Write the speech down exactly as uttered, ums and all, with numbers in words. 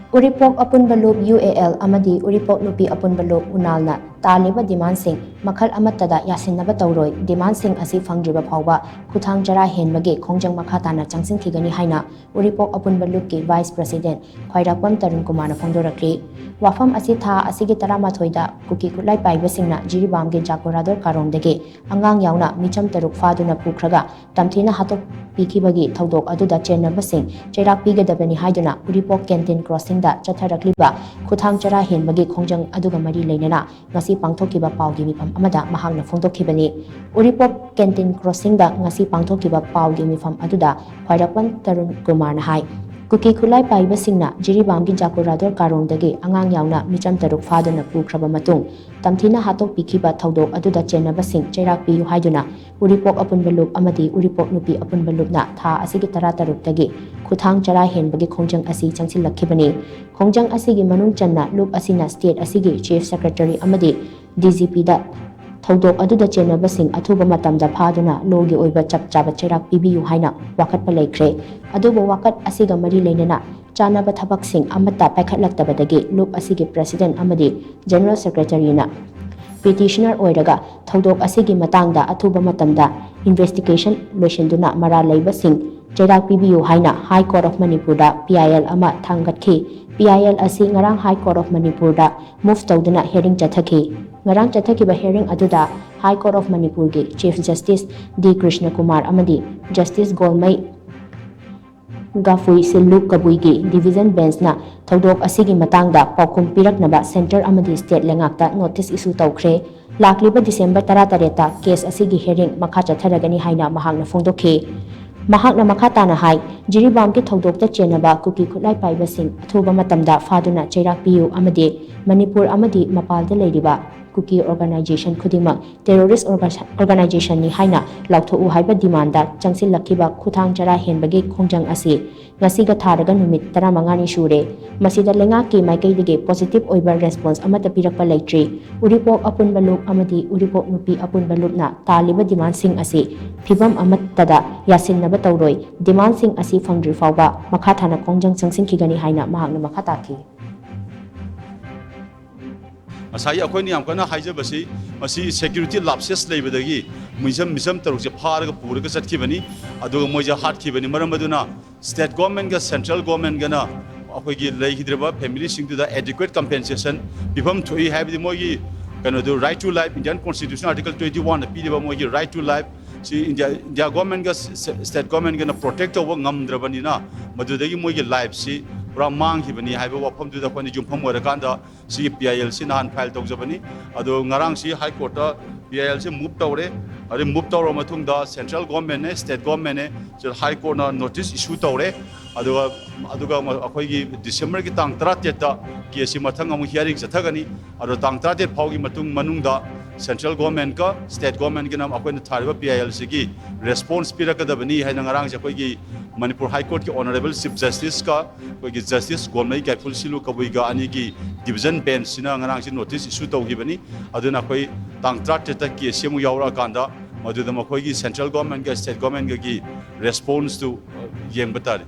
ꯎꯔꯤꯄꯣꯛ ꯑꯄꯨꯟꯕ ꯂꯨꯞ, U A L, ꯑꯃꯗꯤ ꯎꯔꯤꯄꯣꯛ ꯅꯨꯄꯤ ꯑꯄꯨꯟꯕ ꯂꯨꯞ, ꯎꯅꯥꯜꯅ ꯇꯥꯜꯂꯤꯕ ꯗꯤꯃꯥꯟꯁꯤꯡ ꯃꯈꯜ ꯑꯃꯠꯇꯗ ꯌꯥꯁꯤꯟꯅꯕ ꯇꯧꯔꯣꯏ꯫ ꯗꯤꯃꯥꯟꯁꯤꯡ ꯑꯁꯤ ꯐꯪꯗ꯭ꯔꯤꯕ ꯐꯥꯎꯕ ꯈꯨꯊꯥꯡ ꯆꯔꯥ ꯍꯦꯟꯕꯒꯤ ꯈꯣꯡꯖꯪ ꯃꯈꯥ ꯇꯥꯅ ꯆꯪꯁꯤꯟꯈꯤꯒꯅꯤ ꯍꯥꯏꯅ ꯎꯔꯤꯄꯣꯛ ꯑꯄꯨꯟꯕ ꯂꯨꯞꯀꯤ ꯚꯥꯏꯁ ꯄ꯭ꯔꯦꯁꯤꯗꯦꯟꯠ ꯈ꯭ꯋꯥꯏꯔꯥꯛꯄꯝ ꯇꯔꯨꯟ ꯀꯨꯃꯥꯔꯅ ꯐꯣꯡꯗꯣꯔꯛꯂꯤ꯫ ꯋꯥꯐꯝ ꯑꯁꯤ ꯊꯥ ꯑꯁꯤꯒꯤ ꯇꯔꯥꯃꯥꯊꯣꯏꯗ ꯀꯨꯀꯤ ꯈꯨꯠꯂꯥꯏ ꯄꯥꯏꯕꯁꯤꯡꯅ ꯖꯤꯔꯤꯕꯥꯝꯒꯤ ꯖꯥꯀꯣꯔꯥꯗꯣꯔ ꯀꯥꯔꯣꯡꯗꯒꯤ ꯑꯉꯥꯡ ꯌꯥꯎꯅ ꯃꯤꯆꯝ ꯇꯔꯨꯛ ꯐꯥꯗꯨꯅ ꯄꯨꯈ꯭ꯔꯒ ꯇꯝꯊꯤꯅ ꯍꯥꯠꯇꯣꯛꯄꯤꯈꯤꯕꯒꯤ ꯊꯧꯗꯣꯛ ꯑꯗꯨꯗ ꯆꯦꯟꯅꯕꯁꯤꯡ ꯆꯩꯔꯥꯛ ꯄꯤꯒꯗꯕꯅꯤ ꯍꯥꯏꯗꯨꯅ ꯎꯔꯤꯄꯣꯛ ꯀꯦꯟꯇꯤꯟ ꯀ꯭ꯔꯣꯁꯤꯡꯗ ꯆꯠꯊꯔꯛꯂꯤꯕ ꯈꯨꯊꯥꯡ ꯆꯔꯥ ꯍꯦꯟꯕꯒꯤ ꯈꯣꯡꯖꯪ ꯑꯗꯨꯒ ꯃꯔꯤ ꯂꯩꯅꯅ ꯉꯁꯤ ꯄꯥꯡꯊꯣꯛꯈꯤꯕ ꯄꯥꯎꯒꯤ ꯃꯤꯐꯝ ꯑꯃꯗ ꯃꯍꯥꯛꯅ ꯐꯣꯡꯗꯣꯛꯈꯤꯕꯅꯤ꯫ ꯎꯔꯤꯄꯣꯛ ꯀꯦꯟꯇꯤꯟ ꯀ꯭ꯔꯣꯁꯤꯡꯗ ꯉꯁꯤ ꯄꯥꯡꯊꯣꯛꯈꯤꯕ ꯄꯥꯎꯒꯤ ꯃꯤꯐꯝ ꯑꯗꯨꯗ ꯈ꯭ꯋꯥꯏꯔꯥꯛꯄꯝ ꯇꯔꯨꯟ ꯀꯨꯃꯥꯔꯅ ꯍꯥꯏ, ꯀꯨꯀꯤ ꯈꯨꯠꯂꯥꯏ ꯄꯥꯏꯕꯁꯤꯡꯅ ꯖꯤꯔꯤꯕꯥꯝꯒꯤ ꯖꯥꯀꯨꯔꯥꯗꯣꯔ ꯀꯥꯔꯣꯡꯗꯒꯤ ꯑꯉꯥꯡ ꯌꯥꯎꯅ ꯃꯤꯆꯝ ꯇꯔꯨꯛ ꯐꯥꯗꯨꯅ ꯄꯨꯈ꯭ꯔꯕ ꯃꯇꯨꯡ, ꯇꯝꯊꯤꯅ ꯍꯥꯠꯇꯣꯛꯄꯤꯈꯤꯕ ꯊꯧꯗꯣꯛ ꯑꯗꯨꯗ ꯆꯦꯟꯅꯕꯁꯤꯡ ꯆꯩꯔꯥꯛ ꯄꯤꯌꯨ ꯍꯥꯏꯗꯨꯅ ꯎꯔꯤꯄꯣꯛ ꯑꯄꯨꯟꯕ ꯂꯨꯞ ꯑꯃꯗꯤ ꯎꯔꯤꯄꯣꯛ ꯅꯨꯄꯤ ꯑꯄꯨꯟꯕ ꯂꯨꯞꯅ ꯊꯥ ꯑꯁꯤꯒꯤ ꯇꯔꯥꯇꯔꯨꯛꯇꯒꯤ ꯈꯨꯊꯥꯡ ꯆꯔꯥ ꯍꯦꯟꯕꯒꯤ ꯈꯣꯡꯖꯪ ꯑꯁꯤ ꯆꯪꯁꯤꯜꯂꯛꯈꯤꯕꯅꯤ꯫ ꯈꯣꯡꯖꯪ ꯑꯁꯤꯒꯤ ꯃꯅꯨꯡ ꯆꯟꯅ ꯂꯨꯞ ꯑꯁꯤꯅ ꯁ꯭ꯇꯦꯠ ꯑꯁꯤꯒꯤ ꯆꯤꯐ ꯁꯦꯀ꯭ꯔꯦꯇꯔꯤ ꯑꯃꯗꯤ ꯗꯤ ꯖꯤ ꯄꯤꯗ ꯊꯧꯗꯣꯛ ꯑꯗꯨꯗ ꯆꯦꯟꯅꯕꯁꯤꯡ ꯑꯊꯨꯕ ꯃꯇꯝꯗ ꯐꯥꯗꯨꯅ ꯂꯣꯒꯤ ꯑꯣꯏꯕ ꯆꯞ ꯆꯥꯕ ꯆꯩꯔꯥꯛ ꯄꯤꯕꯤꯌꯨ ꯍꯥꯏꯅ ꯋꯥꯀꯠꯄ ꯂꯩꯈ꯭ꯔꯦ꯫ ꯑꯗꯨꯕꯨ ꯋꯥꯀꯠ ꯑꯁꯤꯒ ꯃꯔꯤ ꯂꯩꯅꯅ ꯆꯥꯅꯕ ꯊꯕꯛꯁꯤꯡ ꯑꯃꯠꯇ ꯄꯥꯏꯈꯠꯂꯛꯇꯕꯗꯒꯤ ꯂꯨꯞ ꯑꯁꯤꯒꯤ ꯄ꯭ꯔꯦꯁꯤꯗꯦꯟꯠ ꯑꯃꯗꯤ ꯖꯦꯅꯔꯦꯜ ꯁꯦꯀ꯭ꯔꯦꯇꯔꯤꯅ ꯄꯤꯇꯤꯁꯅꯔ ꯑꯣꯏꯔꯒ ꯊꯧꯗꯣꯛ ꯑꯁꯤꯒꯤ ꯃꯇꯥꯡꯗ ꯑꯊꯨꯕ ꯃꯇꯝꯗ ꯏꯟꯚꯦꯁꯇꯤꯒꯦꯁꯟ ꯂꯣꯏꯁꯤꯟꯗꯨꯅ ꯃꯔꯥꯜ ꯂꯩꯕꯁꯤꯡ ꯆꯩꯔꯥꯛ ꯄꯤꯕꯤꯌꯨ ꯍꯥꯏꯅ ꯍꯥꯏ ꯀꯣꯔꯠ ꯑꯣꯐ ꯃꯅꯤꯄꯨꯔꯗ ꯄꯤ ꯑꯥꯏ ꯑꯦꯜ ꯑꯃ ꯊꯥꯡꯒꯠꯈꯤ꯫ ꯄꯤ ꯑꯥꯏ ꯑꯦꯜ ꯑꯁꯤ ꯉꯔꯥꯡ ꯍꯥꯏ ꯀꯣꯔꯠ ꯑꯣꯐ ꯃꯅꯤꯄꯨꯔꯗ ꯃꯨꯚ ꯇꯧꯗꯨꯅ ꯍꯤꯌꯥꯔꯤꯡ ꯆꯠꯊꯈꯤ꯫ ꯉꯔꯥꯡ ꯆꯠꯊꯈꯤꯕ ꯍꯤꯌꯥꯔꯤꯡ ꯑꯗꯨꯗ ꯍꯥꯏ ꯀꯣꯔꯠ ꯑꯣꯐ ꯃꯅꯤꯄꯨꯔꯒꯤ ꯆꯤꯐ ꯖꯁꯇꯤꯁ ꯗꯤ ꯀ꯭ꯔꯤꯁꯅ ꯀꯨꯃꯥꯔ ꯑꯃꯗꯤ ꯖꯁꯇꯤꯁ ꯒꯣꯜꯃꯩ ꯒꯥꯐꯨꯏ ꯁꯤꯜꯂꯨ ꯀꯕꯨꯏꯒꯤ ꯗꯤꯚꯤꯖꯟ ꯕꯦꯟꯁꯅ ꯊꯧꯗꯣꯛ ꯑꯁꯤꯒꯤ ꯃꯇꯥꯡꯗ ꯄꯥꯎꯈꯨꯝ ꯄꯤꯔꯛꯅꯕ ꯁꯦꯟꯇꯔ ꯑꯃꯗꯤ ꯁ꯭ꯇꯦꯠ ꯂꯩꯉꯥꯛꯇ ꯅꯣꯇꯤꯁ ꯏꯁꯨ ꯇꯧꯈ꯭ꯔꯦ꯫ ꯂꯥꯛꯂꯤꯕ ꯗꯤꯁꯦꯝꯕꯔ ꯇꯔꯥꯇꯔꯦꯠꯇ ꯀꯦꯁ ꯑꯁꯤꯒꯤ ꯍꯤꯌꯥꯔꯤꯡ ꯃꯈꯥ ꯆꯠꯊꯔꯒꯅꯤ ꯍꯥꯏꯅ ꯃꯍꯥꯛꯅ ꯐꯣꯡꯗꯣꯛꯈꯤ꯫ ꯃꯍꯥꯛꯅ ꯃꯈꯥ ꯇꯥꯅ ꯍꯥꯏ, ꯖꯤꯔꯤꯕꯥꯝꯒꯤ ꯊꯧꯗꯣꯛꯇ ꯆꯦꯟꯅꯕ ꯀꯨꯀꯤ ꯈꯨꯠꯂꯥꯏ ꯄꯥꯏꯕꯁꯤꯡ ꯑꯊꯨꯕ ꯃꯇꯝꯗ ꯐꯥꯗꯨꯅ ꯆꯩꯔꯥꯛ ꯄꯤꯌꯨ ꯑꯃꯗꯤ ꯃꯅꯤꯄꯨꯔ ꯑꯃꯗꯤ ꯃꯄꯥꯜꯗ ꯂꯩꯔꯤꯕ ꯀꯨꯀꯤ ꯑꯣꯔꯒꯅꯥꯏꯖꯦꯁꯟ ꯈꯨꯗꯤꯡꯃꯛ ꯇꯦꯔꯣꯔꯤꯁ ꯑꯣꯔꯒꯅꯥꯏꯖꯦꯁꯟꯅꯤ ꯍꯥꯏꯅ ꯂꯥꯎꯊꯣꯛꯎ ꯍꯥꯏꯕ ꯗꯤꯃꯥꯟꯗ ꯆꯪꯁꯤꯜꯂꯛꯈꯤꯕ ꯈꯨꯠꯊꯥꯡ ꯆꯔꯥ ꯍꯦꯟꯕꯒꯤ ꯈꯣꯡꯖꯪ ꯑꯁꯤ ꯉꯁꯤꯒ ꯊꯥꯔꯒ ꯅꯨꯃꯤꯠ ꯇꯔꯥꯃꯉꯥꯅꯤ ꯁꯨꯔꯦ꯫ ꯃꯁꯤꯗ ꯂꯩꯉꯥꯛꯀꯤ ꯃꯥꯏꯀꯩꯗꯒꯤ ꯄꯣꯖꯤꯇꯤꯚ ꯑꯣꯏꯕ ꯔꯦꯁꯄꯣꯟꯁ ꯑꯃꯠꯇ ꯄꯤꯔꯛꯄ ꯂꯩꯇ꯭ꯔꯤ꯫ ꯎꯔꯤꯄꯣꯛ ꯑꯄꯨꯟꯕ ꯂꯨꯞ ꯑꯃꯗꯤ ꯎꯔꯤꯄꯣꯛ ꯅꯨꯄꯤ ꯑꯄꯨꯟꯕ ꯂꯨꯞꯅ ꯇꯥꯜꯂꯤꯕ ꯗꯤꯃꯥꯟꯁꯤꯡ ꯑꯁꯤ ꯐꯤꯚꯝ ꯑꯃꯠꯇꯗ ꯌꯥꯁꯤꯟꯅꯕ ꯇꯧꯔꯣꯏ꯫ ꯗꯤꯃꯥꯟꯁꯤꯡ ꯑꯁꯤ ꯐꯪꯗ꯭ꯔꯤ ꯐꯥꯎꯕ ꯃꯈꯥ ꯊꯥꯅ ꯈꯣꯡꯖꯪ ꯆꯪꯁꯤꯟꯈꯤꯒꯅꯤ ꯍꯥꯏꯅ ꯃꯍꯥꯛꯅ ꯃꯈꯥ ꯇꯥꯈꯤ꯫ ꯉꯁꯥꯏꯒꯤ ꯑꯩꯈꯣꯏꯅ ꯌꯥꯝ ꯀꯟꯅ ꯍꯥꯏꯖꯕꯁꯤ, ꯃꯁꯤ ꯁꯦꯀ꯭ꯌꯨꯔꯤꯇꯤ ꯂꯥꯞꯁꯦꯁ ꯂꯩꯕꯗꯒꯤ ꯃꯤꯆꯝ ꯃꯤꯆꯝ ꯇꯔꯨꯛꯁꯦ ꯐꯥꯔꯒ ꯄꯨꯔꯒ ꯆꯠꯈꯤꯕꯅꯤ꯫ ꯑꯗꯨꯒ ꯃꯣꯏꯁꯦ ꯍꯥꯠꯈꯤꯕꯅꯤ꯫ ꯃꯔꯝ ꯑꯗꯨꯅ ꯁ꯭ꯇꯦꯠ ꯒꯣꯔꯃꯦꯟꯒ ꯁꯦꯟꯇ꯭ꯔꯦꯜ ꯒꯣꯔꯃꯦꯟꯒꯅ ꯑꯩꯈꯣꯏꯒꯤ ꯂꯩꯈꯤꯗ꯭ꯔꯕ ꯐꯦꯃꯤꯂꯤꯁꯤꯡꯗꯨꯗ ꯑꯦꯗꯤꯀ꯭ꯋꯦꯠ ꯀꯝꯄꯦꯟꯁꯦꯁꯟ ꯄꯤꯐꯝ ꯊꯣꯛꯏ꯫ ꯍꯥꯏꯕꯗꯤ ꯃꯣꯏꯒꯤ ꯀꯩꯅꯣꯗꯨ, right to life, Indian constitution article twenty ꯋꯥꯟꯗ ꯄꯤꯔꯤꯕ ꯃꯣꯏꯒꯤ ꯔꯥꯏꯠ ꯇꯨ ꯂꯥꯏꯐ ꯁꯤ ꯏꯟꯗꯤꯌꯥ, ꯏꯟꯗꯤꯌꯥ ꯒꯣꯔꯃꯦꯟꯒ ꯁ-, ꯁ꯭ꯇꯦꯠ ꯒꯣꯔꯃꯦꯟꯒꯅ ꯄ꯭ꯔꯣꯇꯦꯛ ꯇꯧꯕ ꯉꯝꯗ꯭ꯔꯕꯅꯤꯅ ꯃꯗꯨꯗꯒꯤ ꯃꯣꯏꯒꯤ ꯂꯥꯏꯐꯁꯤ ꯄꯨꯔꯥ ꯃꯥꯡꯈꯤꯕꯅꯤ ꯍꯥꯏꯕ ꯋꯥꯐꯝꯗꯨꯗ ꯑꯩꯈꯣꯏꯅ ꯌꯨꯝꯐꯝ ꯑꯣꯏꯔꯀꯥꯟꯗ ꯁꯤꯒꯤ ꯄꯤ ꯑꯥꯏ ꯑꯦꯜꯁꯤ ꯅꯍꯥꯟ ꯐꯥꯏꯜ ꯇꯧꯖꯕꯅꯤ꯫ ꯑꯗꯣ ꯉꯔꯥꯡꯁꯤ ꯍꯥꯏ ꯀꯣꯔꯠꯇ ꯄꯤ ꯑꯥꯏ ꯑꯦꯜꯁꯤ ꯃꯨꯚ ꯇꯧꯔꯦ꯫ ꯑꯗꯩ ꯃꯨꯚ ꯇꯧꯔꯕ ꯃꯇꯨꯡꯗ ꯁꯦꯟꯇ꯭ꯔꯦꯜ ꯒꯣꯔꯃꯦꯟꯅꯦ, ꯁ꯭ꯇꯦꯠ ꯒꯣꯔꯃꯦꯟꯅꯦ, ꯁꯤꯗ ꯍꯥꯏ ꯀꯣꯔꯠꯅ ꯅꯣꯇꯤꯁ ꯏꯁꯨ ꯇꯧꯔꯦ꯫ ꯑꯗꯨꯒ, ꯑꯗꯨꯒ ꯑꯩꯈꯣꯏꯒꯤ ꯗꯤꯁꯦꯝꯕꯔꯒꯤ ꯇꯥꯡ ꯇꯔꯥꯇꯔꯦꯠꯇ ꯀꯦꯁꯁꯤ ꯃꯊꯪ ꯑꯃꯨꯛ ꯍꯤꯌꯥꯔꯤꯡ ꯆꯠꯊꯒꯅꯤ꯫ ꯑꯗꯣ ꯇꯥꯡ ꯇꯔꯥꯇꯔꯦꯠ ꯐꯥꯎꯒꯤ ꯃꯇꯨꯡ, ꯃꯅꯨꯡꯗ ꯁꯦꯟꯇ꯭ꯔꯦꯜ ꯒꯣꯔꯃꯦꯟꯒ ꯁ꯭ꯇꯦꯠ ꯒꯣꯔꯃꯦꯟꯒꯅ ꯑꯩꯈꯣꯏꯅ ꯊꯥꯔꯤꯕ ꯄꯤ ꯑꯥꯏ ꯑꯦꯜꯁꯤꯒꯤ ꯔꯦꯁꯄꯣꯟꯁ ꯄꯤꯔꯛꯀꯗꯕꯅꯤ ꯍꯥꯏꯅ ꯉꯔꯥꯡꯁꯦ ꯑꯩꯈꯣꯏꯒꯤ ꯃꯅꯤꯄꯨꯔ ꯍꯥꯏ ꯀꯣꯔꯠꯀꯤ ꯑꯣꯅꯔꯦꯕꯜ ꯆꯤꯐ ꯖꯁꯇꯤꯁꯀ ꯑꯩꯈꯣꯏꯒꯤ ꯖꯁꯇꯤꯁ ꯒꯣꯜꯃꯩ ꯀꯥꯏꯐꯨꯜ ꯁꯤꯂꯨ ꯀꯕꯨꯏꯒ ꯑꯅꯤꯒꯤ ꯗꯤꯕꯤꯖꯟ ꯕꯦꯟꯁꯁꯤꯅ ꯉꯔꯥꯡꯁꯦ ꯅꯣꯇꯤꯁ ꯏꯁꯨ ꯇꯧꯈꯤꯕꯅꯤ꯫ ꯑꯗꯨꯅ ꯑꯩꯈꯣꯏ ꯇꯥꯡ ꯇꯔꯥꯇꯔꯦꯠꯇ ꯀꯦꯁꯁꯤ ꯑꯃꯨꯛ ꯌꯥꯎꯔꯛꯑꯀꯥꯟꯗ ꯃꯗꯨꯗ ꯃꯈꯣꯏꯒꯤ ꯁꯦꯟꯇ꯭ꯔꯦꯜ ꯒꯣꯔꯃꯦꯟꯒ ꯁ꯭ꯇꯦꯠ ꯒꯣꯔꯃꯦꯟꯒꯒꯤ ꯔꯦꯁꯄꯣꯟꯁꯇꯨ ꯌꯦꯡꯕ ꯇꯥꯔꯦ꯫